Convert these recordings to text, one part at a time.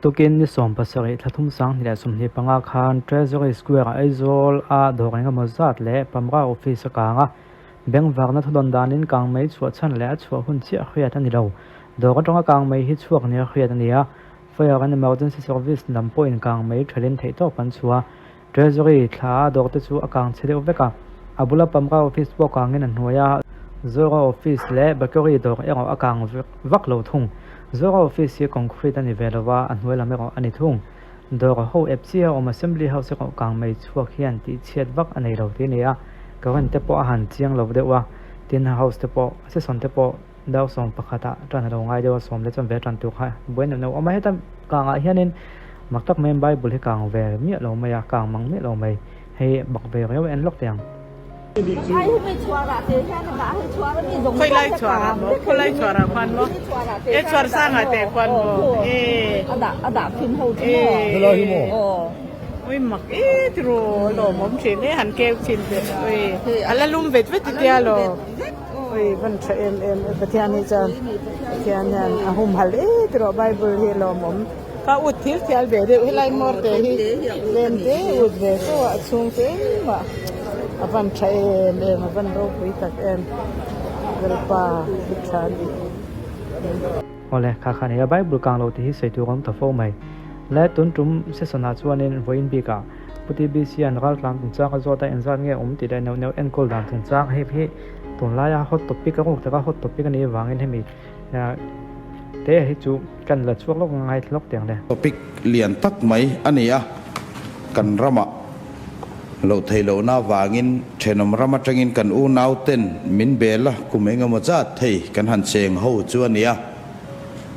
Tukin ni 17 thla thum 2025 khan Treasury Square Aizawl a dawr engemaw zat leh Pamra Office a kang a, bengvarna thudawn danin kangmei chhuah chhan leh a chhuah hun chiah hriat a ni lo. Dawr atanga kangmei hi chhuak nia hriat a ni a, Fire and Emergency Service lam pawhin kangmei thelin theihtawp an chhuah a, Treasury thla a dawr te chu a kang chhe deuh vek a, a bula Pamra Office pawh kangin a hnuai a, Zora Office leh Bakery dawr erawh a kang vak lo thung. Zora Office hi concrete a ni ve lo a, a hnuai lam erawh a ni thung. Dawr ho ep chiah a awm Assembly House erawh kang mai chhuak hian tih chhiat vak a nei lo tih a ni a, current te pawh a han chiang lo deuh a, tin house te pawh session te pawh dau sawm pakhatah tan a lo ngai deuh a, sawm leh chuan ve tan tur kha buai neuh neuh a awm a, heta kangah hianin mak tak maiin Bible hi kang ve miah lo mai a, kang mang miah lo mai, hei bak ve riau en lawk teh ang. Khawilai chhuarah maw? Khawilai chhuarah khuan maw? E chhuar sangah teh khuan maw? E e Ui mak e tiraw lawmawm thin e han keu thin teh ui a la lum vet vet i tia law. Ui van tha em em e Pathian hi chuan Pathian hian a humhalh e tiraw Bible hi lawmawm ka ut thil thial ve deuh helai mawr te hi tlem te ut ve teuh a chhung te engmah a van tha em em a van ropui tak em Lalpa hi tha a ni. Awle, kha kha nia Bible kang lo tih hi sawi tur a awm ta fo mai. Le tun tum session ah chuanin vawiin bikah Pu TBC an raltlan chungchang a zawt a engzat nge awm tih leh neuh neuh enkawl dan chungchang hei hi tunlaia hot topic a ruk taka hot topic a nih avangin hemi te hi chu kan la chhuak lawk ngai lawk teh ang le. Topic lian tak mai a ni a, kan ramah loh theih lohna avangin thenawm ram atangin kan unau ten min bel a, kum engemaw zat thei kan han cheng ho chu a ni a,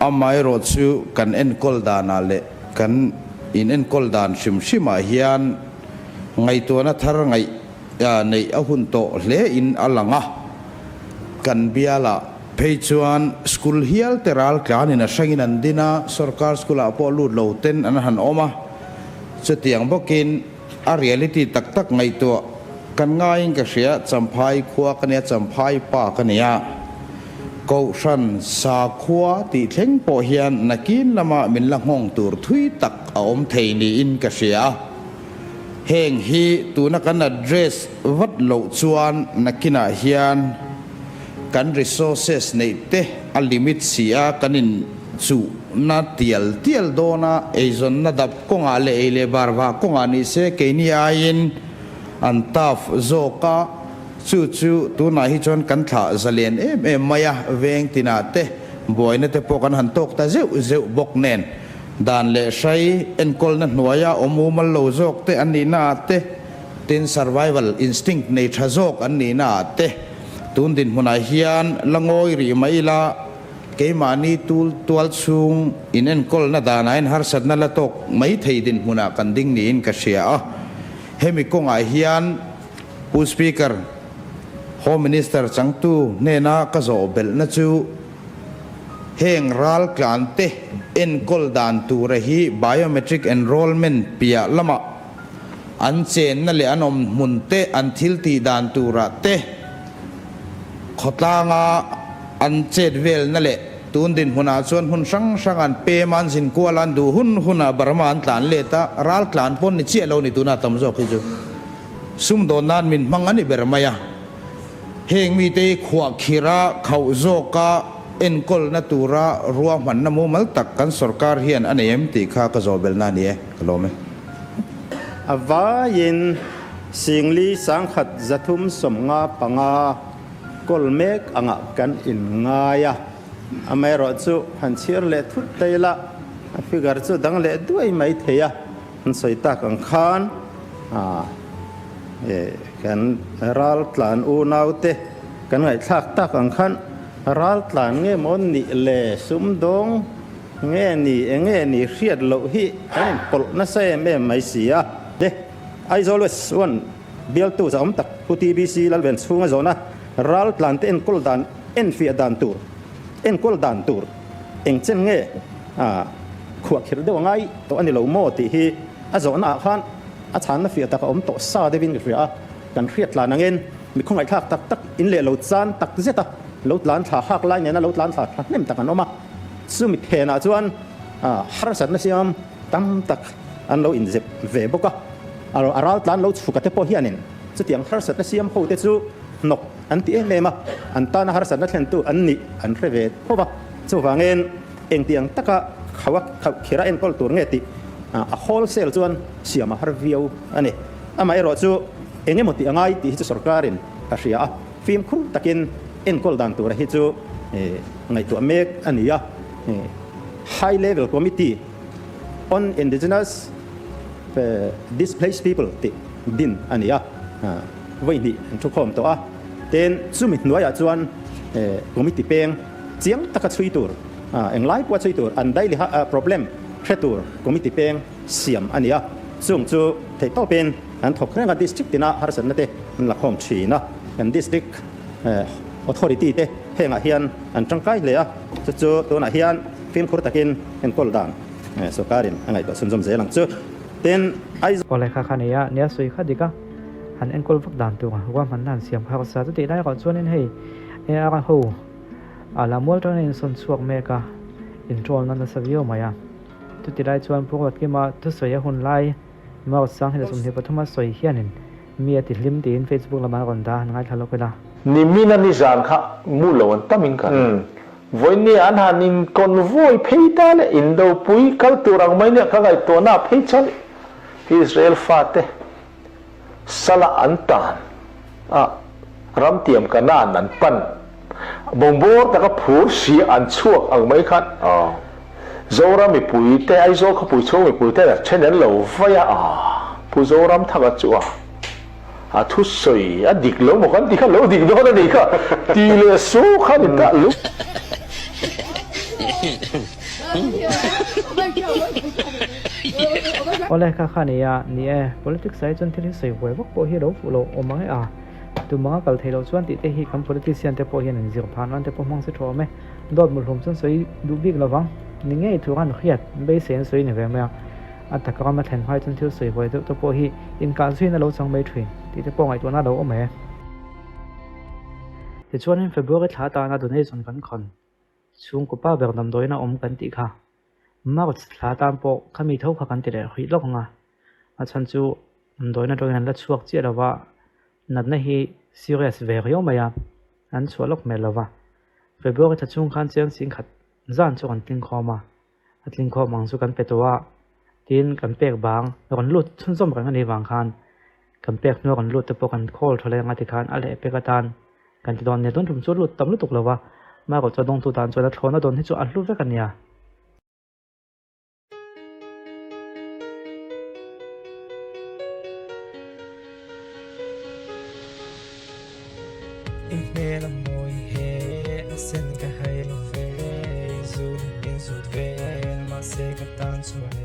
amaherawh chu kan enkawl danah leh Kan in enkawl dan hrim hrimah hian ngaihtuahna thar ngaih neih a hun tawh hle in a lang a. Kan bialah phei chuan school hial te ral tlanin a hrangin an din a, sorkar school ah pawh lut lo ten an han awm a. Chutiang bawkin a reality tak tak ngaihtuah kan ngaiin ka hria, Champhai khua ka nia, Champhai pa ka nia. Kohhran sakhua tih thleng pawh hian nakin lama min la nghawng tur thui tak a awm thei niin ka hria a. Heng hi tuna kan address vat loh chuan nakinah hian kan resources neih te a limit si a, kan in chuhna tial tial dawn a, eizawnna dap kawngah leh ei leh bar vah kawngah ni se keini aiin an tough zawk a. Chu chu tunah hi chuan kan thlah zalen em em mai a, veng tinah te buaina te pawh kan han tawk ta zeuh zeuh bawk nen, dan leh hrai enkawlna hnuaia awm umal lo zawk te an nihna ah te, tin survival instinct nei tha zawk an nihna ah te, tun dinhmunah hian la ngawi rih mai ila, keimahni tul tual chhung in enkawlna danah hian harsatna la tawk mai thei dinhmunah kan ding niin ka hria a, hemi kawngah hian. Pu Speaker, Home Minister changtu hnena ka zawh belhna chu heng raltlan te enkawl dan tura hi biometric enrollment piah lamah an chenna leh an awm hmun te an thil tih dan turah te khawtlanga an chet velna leh tun dinhmunah chuan hmun hrang hrang an pem a an zin kual a an duh hun hunah Burma an tlan let a raltlan pawn ni chiah lo ni tuna tam zawk hi chu. Sumdawn nan min hmang a ni ber mai a, heng mite hi khuahkhira khauh zawka enkawlna tura ruahmanna mumal tak kan sorkar hian a nei em tih kha ka zawhbelna a ni e, ka lawm e. A vaiin Singli 1375 kawl mek angah kan inngai a, amaherawhchu han chhiar leh thut ta ila a figure chu dang leh duai mai thei a. An sawi tak ang khan kan raltlan unaute kan ngaihthlak tak ang khan raltlan nge maw nih le sumdawng nge ni enge ni hriat loh hi kan inpawlh nasa em em mai si a. De Aizawl West one bialtu za awm tak Pu TBC Lalven chhunga zawhna raltlan te enkawl dan enfiah dan tur enkawl dan tur engchen nge khuahkhirh deuh a ngai tawh a ni lo maw tih hi a zawhna ah khan a chhanna fiah tak a awm tawh sa deuhin ka hria a, kan hriat tlan angin mi khawngaihthlak tak tak in leh lo chan tak zet a lo tlan thla hak lai nena lo tlan thla thahnem tak an awm a, chumi phenah chuan Harsatna siam tam tak an lo inzep ve bawk a, a raltlan lo chhuka te pawh hianin chutiang harsatna siam ho te chu hnawk an ti em em a, an tana harsatna thlentu an nih an hre ve tho va. Chuvangin engtiang taka khauh a khauh khira enkawl tur nge tih a wholesale chuan siam a har viau a ni. Amaherawhchu eng emaw tih a ngai tih hi chu sorkarin a hria a, fimkhur takin enkawl dan tura hi chu ngaihtuah mek a ni a. High Level Committee on Indigenous Displaced People tih din a ni a, vawi hnih an thukhawm tawh a. Tin, chumi hnuaiah chuan committee peng chiang taka chhui tur, englai pawha chhui tur, an daily problem hre tur committee peng siam a ni a. Chung chu theihtawpin an thawk reng a, district tina harsatna te an la khawm thin a. Kan district authority te hengah hian an tangkai hle a. Chu chu tunah hian fimkhur takin enkawl dan sorkarin a ngaihtuah chhunzawm zel ang chu. Tin, Aizawl. Aw lehkha kha nei a, nia sawi kha dik a, han enkawl vak dan tur ruahmanna han siam kha sa chutih lai erawh chuanin hei AR ho a la mual tangin in sawn chhuak mek a, introll-na nasa viau mai a. Chutih lai chuan Pu Ruatkima thusawi a hun lai March 2023 a sawi hianin Mi a ti hlim tiin Facebook lamah a rawn dah a, han ngaithla lawk ila. Nimina nizan kha mu lo an tam in ka ring. Vawinia an han in convoy phei ta leh indopui kal tur ang mai nia ka ngaihtuahna ah phei chuan Israel fate sala an tan a ramtiam Kanaan an pan bawngbaw taka phur si an chhuak ang mai khan Zoram mipui te, Aizawl khawpui chhung mipui te a then an lo vai a, ah Pu Zoramthanga chu a a thusawi a dik lo maw kan ti kha lo dik dawn a nih kha ti leh su kha ni ta lu. Awle kha kha ni a, ni e, politics ah hi chuan thil hi sawi huai vak pawh hi a lo fuh lo awm ang e a, tumanga kal theih loh chuan tih te hi kan politician te pawh hian an zir phah nan te pawh hmang se tha awm e. Dawt muhlum chuan sawi duh bik lo vang. Ni ngei thu khan hriat beisei an sawi ni ve mai a. A taka rama thlen hmai chuan thil sawi huai deuh te pawh hi inkah zuiin a lo chang mai thin tih te pawh ngaihtuahna a lo awm e. Tichuanin February thla atana donation kan khawn chhungkaw pa ber damdawiin a awm kan tih kha March thla atan pawh khami tho kha kan ti leh hrih lawk ang a. A chhan chu damdawiin atangin an la chhuak chiah lo va, natna hi serious ve riau mai a, an chhuah lawk hmel lo va. February thla chhung khan chiang ching khat zan chu kan tling khawm a, a tling khawm ang chu kan pe tawh a, tin kan pek bang rawn lut chhunzawm reng a nih vang khan kan pek hnuah rawn lut te pawh kan khawl tha leng a tikhan a leh pek atan kan ti dawn nia tun tum chu lut tam lutuk lo va, Margaret chuan dawngtu tan chuan a thlawhna dawn hi chu a hlu vek a nia. I hmel a mawi he a sen ka hai lo ve, i zut in zut vel mahse ka tan chuan e.